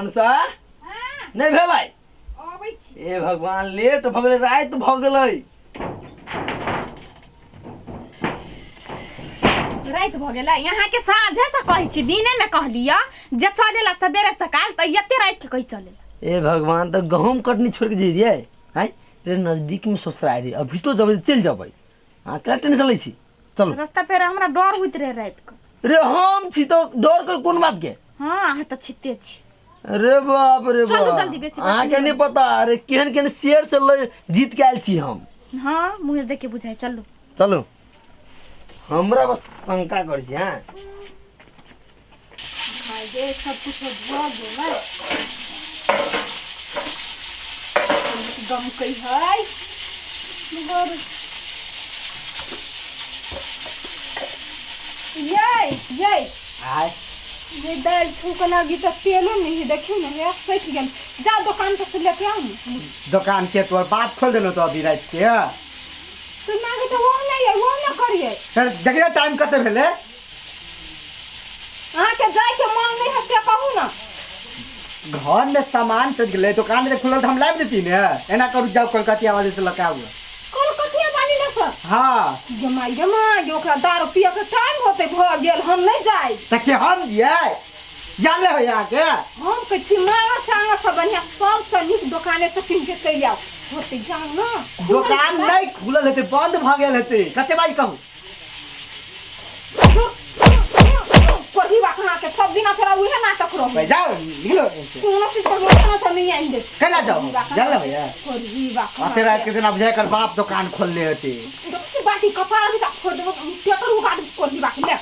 हंसा नहि भेलै अबै छी ए भगवान लेट भऽ गेलै राति भऽ गेलै राति भऽ गेलै अहाँके साँझेसँ कहै छी दिनेमे कहलियै जे चलेला सबेरे सकाल तऽ एते रातिके कहि चलेला ए भगवान तऽ गहूँम कटनी छोड़ि कऽ जइयै आँय रे नजदीकमे ससुरारि रे अभी तो जबै चलि जेबै अहाँ केना टेंशन लै छी चलू रास्ता पेरा हमरा डर होइत रहे रातिके रे हम छी तऽ डर के कोन बात के हँ अहाँ तऽ छिते छी अरे बाप रे चलू बाप जल्दी, बेसी बात अहाँके नहि नहि पता अरे केहन केहन शेर से ले जीत के आयल छी हम हँ मुँह देख के बुझाइ चलू चलू हमरा बस शंका करै छी हँ जे सब कुछ भऽ गेलै गमकै है मगर ये ये आय ये दालि छौंकऽ लागी तऽ तेलो नहि है देखियौ ने हे सठि गेल जा दोकान पर से लेके आउ ने दोकान के तोहर बाप खोल देलो तो अभी राति के तू मांगे तऽ वो नहि है वो नहि करिए सर देखियो टाइम कते भेलै अहाँके जायके मन नहि है से कहू ने घर में सामान टूट गेलै दोकान जे खुलल तऽ हम लाबि देती ने एना करू जाउ कलकतिया वाले से लऽ के आबू कलकतिया वाली ने सर हाँ जमाई जमाई जे ओकरा दारू पियके टाइम होते भऽ गेल हम नहि जाय तऽ के हम दियै जानले हो अहाँके हम कहै छी मांगा चांगा सब बढ़िया सबसँ नीक दोकाने से कीन के चलि आउ होते जाउ ने दोकान नहि खुलल हेतै बंद भऽ गेल हेतै कते बारी कहू कोढ़ी बात अहाँके सब दिना तोरा उहे नाटक रहै जाओ निकलो कोनो चीज पर रोकना तऽ नहि आनि देत केना जाओ जानले भैया कोढ़ी बात अते रात के दिन अब जाकर बाप दुकान खोलले होते बाटी कपाड़ भी फोड़ देबो टेटर उगाड़ कोढ़ी बात ले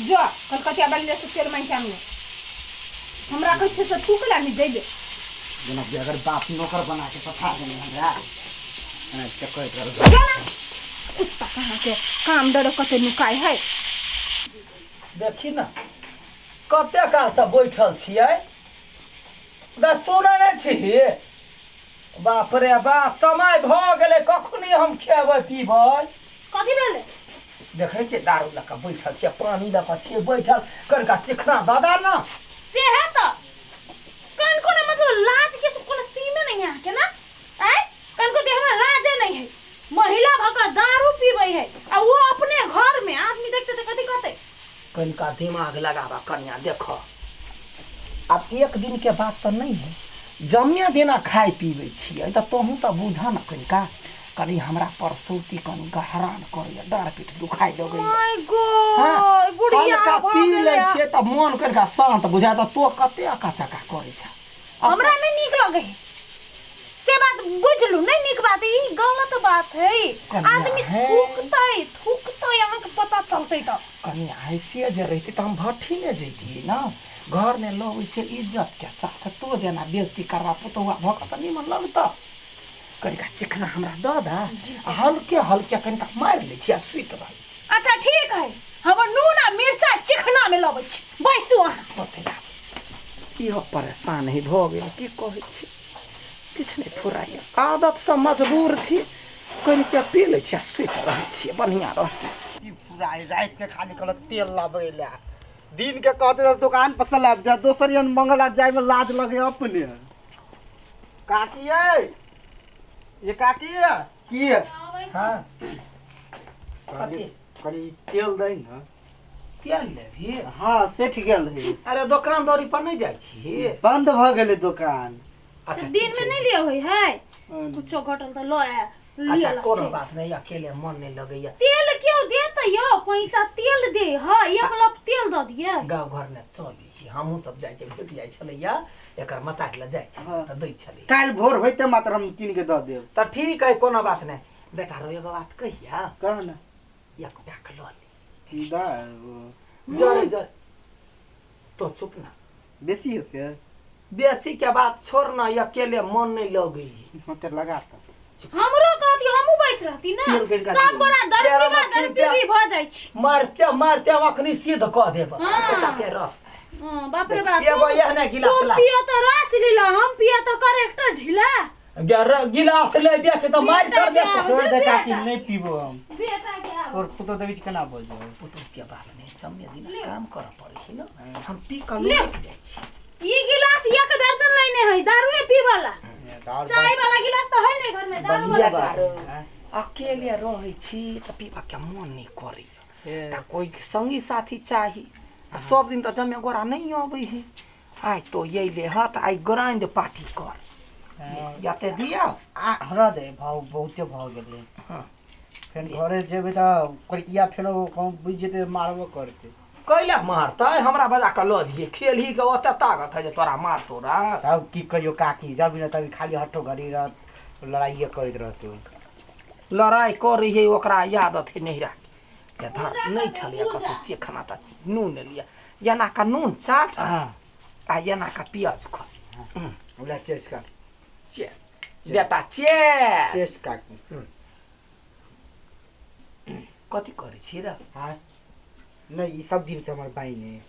जो कलकतिया वाली ले से तेल मांगि के आनू हमरा कहै छै से तू केला नहि देबे जेना कि अगर बाप नौकर बना के पठा देने हमरा एना के कहैत रहल जो ना कुत्ता कहाँ के काम डरे कते नुकाय है देखी ना कते कालसँ बैठल छियै दा सुनै नहि छी बाप रे बा समय भऽ गेलै कखनी हम खेबै पीबै कथी भेलै देखै छियै दारू लऽ कऽ बैठल छियै पानि लऽ कऽ छियै बैठल कनिका चिकना दऽ दे ने से है तऽ कनको ने मतलब लाज के कोनो सीमे नहीं है अहाँके ना आँय कनको देखना लाजे नहीं है महिला भऽ कऽ दारू पीबै है आ वो अपने घर में आदमी देखते तऽ कथी कहतै कनिका दिमाग लगाबा कनिया देख आब एक दिन के बात तऽ नहीं है जमे दिना खाइ पीबै छियै तऽ तोहूँ तऽ बुझऽ ने कनिका कनि हमरा परसौती कनि गहरान करैया डाँड़ पीठ दुखाइ लगैया माय हाँ, गॉड बुढ़िया हल्का भऽ पी लै गेलै छियै तऽ मोन कनिका शान्त बुझाय तऽ तो कते अका चका करै छ हमरा नहीं नीक लगे है से बात बुझलू नहीं नीक बात है, ई गलत बात है कनिया आदमी है। थूकतै थूकतै अहाँके पता चलतै तऽ कनि ऐसे जे रहितै तऽ हम भट्ठी ने जैतियै ने घरमे लगै छै इज्जतके साथ तो जेना बेइज्जती करबा पुतहुआ भऽ कऽ तऽ निमन लगतऽ कनिका चिकना हमरा दऽ दे आ हल्के हल्के कनिका मारि लै छी आ सुति रहै छी अच्छा ठीक है हमर नून आ मिर्चा चिकना में लबै छी बैसू अहाँ ओतै इहो परेशान ही भऽ गेल की कहै छी किछु नहि फुराइए आदतसँ मजबूर छी कनिके पी लै छी आ सुति रहै छियै बढ़िआँ रहतै की फुराइ राति के खाली कहलक तेल लाबै लए दिन के कहते तऽ दुकान पर से लाबि जा दोसर यन मंगल आ जाय में लाज लगे अपने काकी ये ये काकी ये की ये हाँ कनी कनी तेल दै ने तेल लेबही हाँ सेठ गेल है अरे दोकान दौरी पर नहि जाइ छी बंद भऽ गेलै दोकान अच्छा दिन में नहीं लिये होय है कुछो घटल तऽ लऽ आय अच्छा लिअ कोनो बात नहि अकेले मन नहि लगैया तेल क्यों देते यौ पैंचा तेल दे है एक लप तेल दऽ दिए गाँव घरमे चली हमहूँ सब जाइ छियै भेट जाइ छलैया एकर मताक लए जाइ छलै हाँ। तऽ दै छलै काल्हि भोर होइते मात्र हम कीन के दऽ देब तऽ ठीक है कोनो बात नहि बेटा रो एगो बात कहिया कह ने एक पैक लऽ ले दा एगो। जरे जरे तो चुप ना बेसी है से बेसी के बात छोड़ ना अकेले मन नहीं लगे हाँ ते लगा तऽ हमरो कहती हमहूँ बैस रहती ना तेल कनिका सब दियौ। गोरा दर तेल पीबा मे दर ठीक पीबी भऽ जाइ छी मारते मारते अखनी सिद्ध कऽ देब हाँ। बच्चा के रह हाँ, बाप रे बाप एगो एहने गिलास तू ला। पियो तऽ रस लीला हम पियो तऽ करेक्टर ढीला गिलास ले देख तऽ मारि कर बेटा देत के छोड़ दे बेटा। काकी नहीं पीबो हम बेटा के आब। तोर पुतो देवी केना बजो पुतोह के बात नहि जम्मे दिन काम करऽ पड़ै छै ने हम पी कऽ ले। लुढ़कि जाइ छी ई गिलास एक दर्जन लेने है दारूए पीवाला। चाय वाला गिलास तो है नहीं घर में, दारू वाला। अकेले रहै छी त पीबा के मन नहीं करै, त कोई संगी साथी चाही। आ सब दिन त जमे गोरा नहीं अबै है। आइ तो अइले ह त आइ ग्राइंड पार्टी कर याते दिया आ हमरा दे भाव बहुते भाव गेलै। हां फेन घरे जेबै त करिया फेनो कहूं बुझि जेतै मारबो करतै। कैला मारतै? हमरा बजा के लऽ जइहे खेलही के ओते ताकत है जे तोरा मारतो रा। तब की कहियो काकी जब ने तभी खाली हट्ठो घड़ी रहत लड़ाइए करैत रहतौ। लड़ाई करै है ओकरा आदत है नहिरा के। धर नहीं छलिया कथू चेखना त नून लिया एना का नून चाट आ एना का प्याज खा। ओला चेस कर चेस बेटा चेस चेस काकी। कथी करै छी रे? हां नहीं ई सब दिन से हमर बहिन है।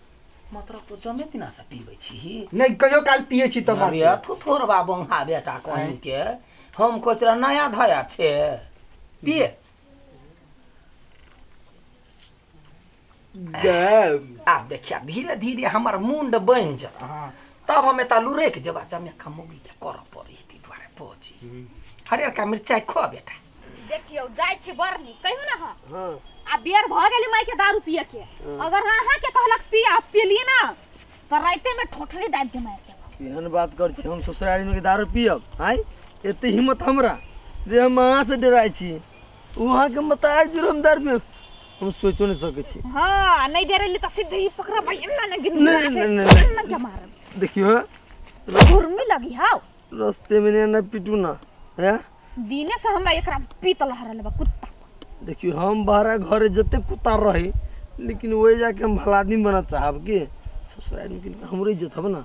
मतलब तो जमे दिना से पीबै छी? नहीं कहियो काल पिए छी त अरे थो थोड़बा बंहा बेटा कहीं के हम कोचरा नया धया छे पिए। आब देखिया धीरे धीरे हमर मुंड बनि जा। तब हम एता लुरेक जेबा जमे खमोगी के कर पड़ी ती दुआरे पहुंची। हरियर का मिरचाई खो बेटा। देखियो जाय छी बरनी कहियो ना। हां आ बेर भ गेली माई के दारू पिए के। अगर अहाँ के कहलक पिया पिली ना त राते में ठोठरी दाब के मार देब। एहन बात कर छी हम ससुरारी में के दारू पियब? आय एते हिम्मत हमरा रे हम अहाँ से डराइ छी वहाँ के मतार जुर हम दारू पियब हम सोचो नहीं सकै छी। हां नहीं डरेली त सीधे ही पकड़ा भाई एना न गिन नहीं नहीं के मारब। देखियो घुर्मी लगी हाव रास्ते में ना पिटू ना है दिने से हमरा एकरा पीत लहरल बा कुत्ता। देखियो हम बाहर घरे जते कुत्ता रही लेकिन वही जाके हम भला आदमी बना चाहब के ससुराल में हमरो इज्जत हब ना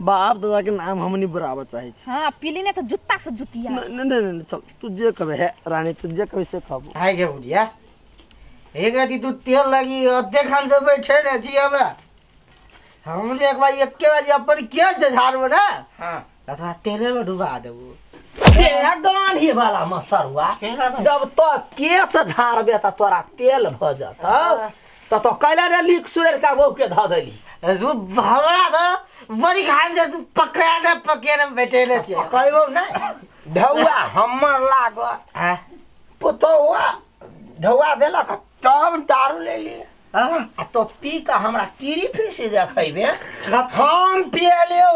बाप दादा के नाम हमनी बराबर चाहे छी। हां पीली ने त जुत्ता से जुतिया। नहीं नहीं नहीं चल तू जे कहे है रानी तू जे कहे से कहबो। हाय गे बुढ़िया एक राती तू तेल लगी अधे खान से बैठे ने छी हमरा हम एक बार एके बार अपन के झाड़बो ना। हां अथवा तेले में डुबा देबो। गान्ही वाला मसरुआ जब तो केस झाड़बे त तोरा तेल भ जतौ त तो कैला रे लीक सुरेर का बहू के ध देली। तू भगड़ा त बड़ी खान से तू पकड़ा ना पकड़े में बैठे ने छी कहबो ना ढौआ हमर लाग पुतौआ ढौआ देलक तब दारू ले ली आ तो पी के हमरा टीरी फीसी देखैबे हम पियलियो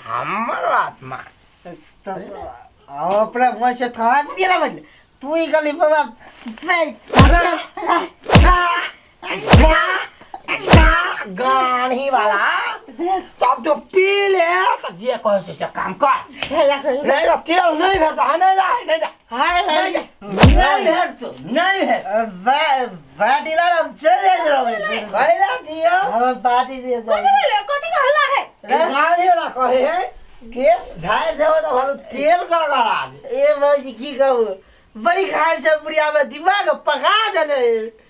हमर आत्मा तब अपना मन से थान पियला बदले तू ही गली बाबा गानी वाला तब तो पी ले तो जे कहे से काम कर। नहीं तो तेल नहीं भेटतो। हाँ नहीं जा नहीं जा नहीं भेटतो नहीं भेट बाटी ला हम चल जाए कैला दियो हम बाटी दियो। कथी भेलै? कथी कहला है गानी वाला कहे है केस झाड़ देबो त भलो तेल गड़गड़ा ए भाई की कहू बड़ी खान से बुढ़िया में दिमाग पका देले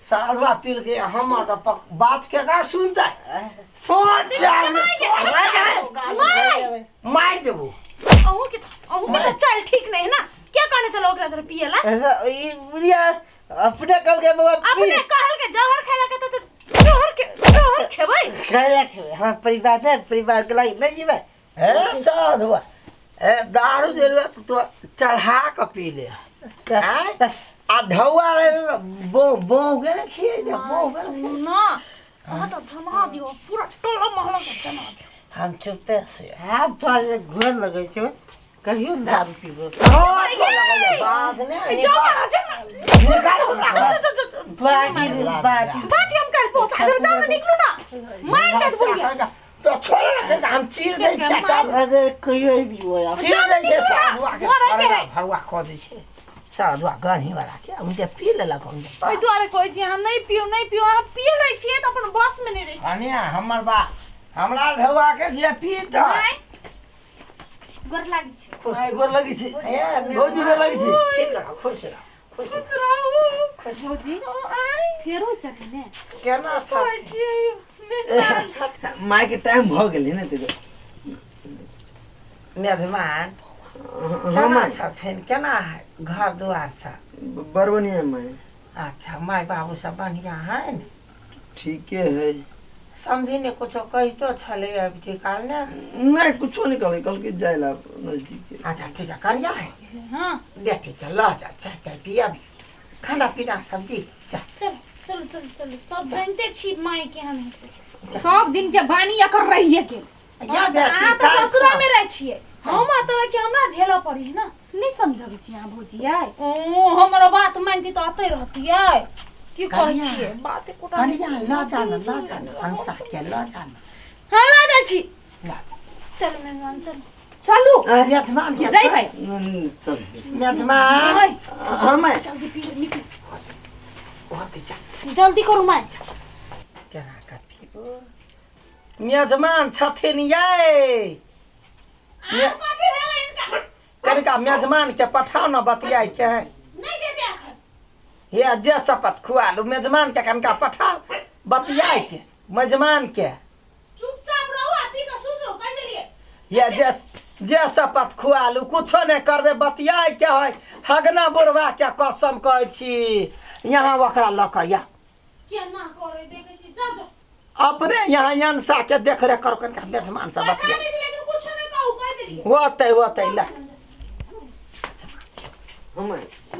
सालवा पील के हमर त बात के का सुनता फोन चाल मार देबो। अहू के त चाल ठीक नहीं है ना क्या कहने चलो ओकरा जरा पिएला ऐसा ई बुढ़िया अपने कल के बाबा अपने कहल के जहर खाइला के त जहर के जहर खेबै खाइला खेबै हमर परिवार ने परिवार के लागि नहीं जीबै ए साधुआ ए दारू देलुआ तो चढ़ा के पी ले आ ढौआ रे बो बो के ने खिए दे बो सुन अहाँ त जमा दियो पूरा टोला मोहल्ला के जमा दियो। हम चुपे से हम तो घोर लगै छौ कहियो दारू पीबो बात ने जमा जमा निकाल हमरा बाटी बाटी बाटी हम कल पहुंचा देब जाओ निकलू ना मार दे बुढ़िया तो छोड़ ना हम चीर दै छै तब अरे कहियो पीबो यार चीर दै छै साधुआ के भरुआ क दै छै साधुआ गानी वाला के उनके पी लेलक हम ओइ दुआरे कहै छी अहाँ नहीं पियो नहीं पियो अहाँ पी लै छियै त अपन बस में नहीं रहै छी। कनिया हमर बा हमरा ढौआ के जे पीत गोर लागै छी। आइ गोर लागै छी भौजी गोर लागै छी। ठीक रह खुश रह खुश रहू भौजी फेरो चली ने केना छी माय के टाइम भ गेलै ने ते मेजबान केना छथिन केना घर दुआर छ? बड़ बढ़िया माय। अच्छा माय बाबू सब बढ़िया है न? ठीके है। समझी ने कुछो कहितो छलै अबती काल ने नहीं कुछो नहीं कहले कल के जाय ला नजदीक। अच्छा ठीक है करिया है। हां बेटी के ल जा चाय ताय पिया खाना पीना सब दी जा। चल चल चल चल सब जानते छी माई के हम से सब दिन के बानी एकर रहिए के या बेटी अहाँ तऽ ससुरा में रहै छियै हम एतऽ रहै छियै हमरा झेलऽ पड़ी ना। नहीं समझबै छी अहाँ भौजी आइ। ओ हमर बात मानती तऽ अतै रहतियै की कहै छियै बात एकोटा कनिया ल जा न ल जा न अंसा के ल जा न। हां ल जाइ छी ल जा चल मेहमान चल चलू मेजमान के जइबै चल मेजमान। हां मैं जल्दी पी निकल ओते जा जल्दी करू माय केना का पीबो मेजमान छथिन यै कथी भेलै इनका कनिका मेजमान के पठाओ न बतियाइ के है नहीं जेते अखन हे जे शपथ खुआ लू मेजमान के कनिका पठाओ बतियाइ के मेजमान के चुपचाप रहू आ पी के सुतू कहि देलियै। ये जे जे शपथ खुआ लू कुछो नहीं करबे बतियाइ के है हगना बुढ़वा के कसम कहै छी यहाँ ओकरा लऽ कऽ या केना करै देखै छी जा जा अपने यहाँ अंसा के देख रेख करो कनिका मेजमान से पठा बतिया दै छी लेकिन कुछो नहीं कहू कहि देलियै। होतै होतै ला हम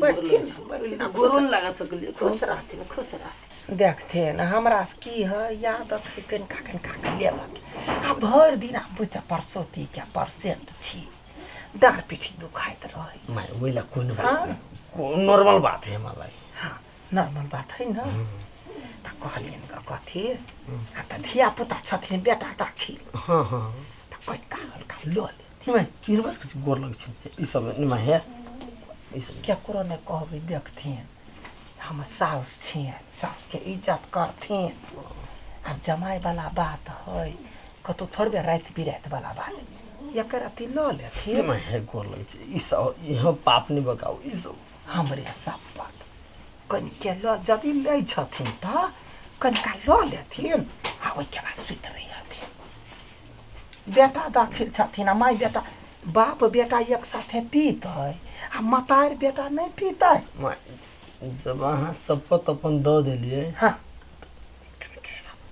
बैठथिन बैठथिन गोरो न लगा सकलियै खुश रहथिन खुश रहथिन। देखथिन हमरा से की है आदत है कनिका कनिका के लेलक आ भरि दिन आ बुझते परसौती के परसेंट छी डाँड़ पीठी दुखाइत रहै। मैं ओइला कोन हाँ? बात नॉर्मल बात है हमारा। हाँ नॉर्मल बात है ना। तऽ कहलियनि गऽ कथी आ तऽ धिया पुता छथिन बेटा दाखिल। हाँ हाँ तऽ कनिका हल्का लऽ लेथिन। मैं की बात कुछ गोर लग छी ई सब नहीं है ई सब केकरो नहि कहबै देखथिन हम साउस छियनि साउसके इज्जत करथिन। आब जमाइ वाला बात है कतौ थोड़बे राति बिराति वाला बात एकर अथी लऽ लेथिन। मैं है गोर लग छी ई सब यहाँ पाप नहीं बकाओ ई सब हमरे सब कनिके लऽ यदि लै छथिन तऽ कनिका लऽ लेथिन आ ओहिके बाद सुति रहै हथिन। बेटा दाखिल छथिन आ माय बेटा बाप बेटा एक साथे पीतै आ मतार बेटा नहीं पीतै। जब अहाँ शपथ अपन दऽ देलियै हाँ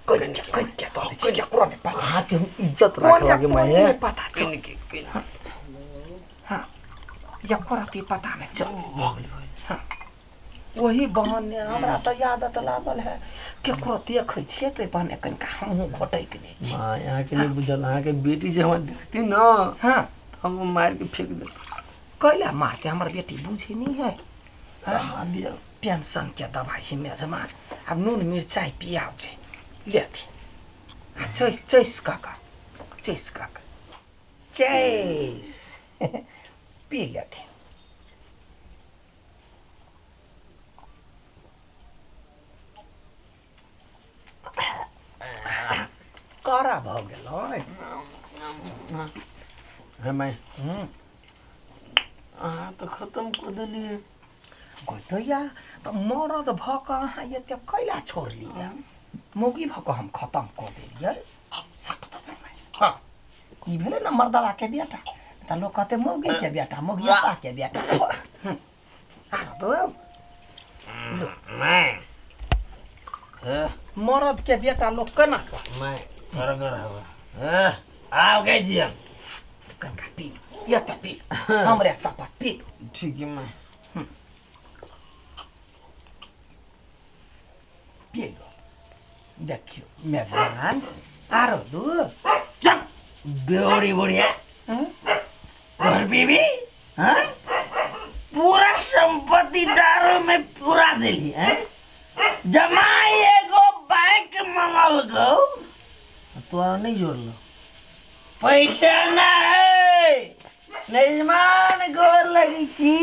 कनिके दऽ दै छियै केकरो नहि पता अहाँके हम इज्जत राखऽ लागे मैं नहीं पता चल हाँ एको रत्ती पता नहीं चल भऽ गेलै। हाँ वही बहाने हमरा तऽ आदत लागल है केकरो देखै छियै तऽ बहाने कनिका हमहूँ घोटैक दै छी। माँ अहाँके नहि बुझल अहाँके बेटी जे हमरा देखती न हाँ हम मारि के फेंक देती। कैला मारते हमर बेटी बुझै नहीं है। हाँ दिया टेंशन के दवाई है मेजमान आब नून मिरचाइ पियाउ छै लेथिन आ चैस चैस काका चैस काका चैस पी लेथिन। कड़ा भऽ गेलै। हे my अहाँ तऽ खत्म कऽ देलियै। गोतैया तऽ मरद भऽ कऽ अहाँ एते कैला छोड़लियै मौगी भऽ कऽ हम खत्म कऽ देलियै सट देबै। हाँ ई भेलै ने मर्दवा के बेटा तऽ लोक कहतै मौगी के बेटा मौगिया के बेटा। आरो दो मरद के बेटा लोग केना कहतै। मैं बराबर हवा आब गए जी हम कनिका पी एते पी हमरे शपथ पी। ठीक है मैं पी लो देखियो मेजबान आरो दू बेवड़ी बुढ़िया घर बीबी हाँ पूरा संपत्ति दारू में पूरा दिली हैं जमाई एगो बाइक मंगल गो तोरा नहीं जोड़लो पैसा ना है मेजमान गोर लगी छी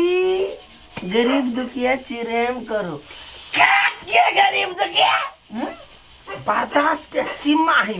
गरीब दुखिया चिरेम करो क्या गरीब दुखिया बर्दाश्त के सीमा है।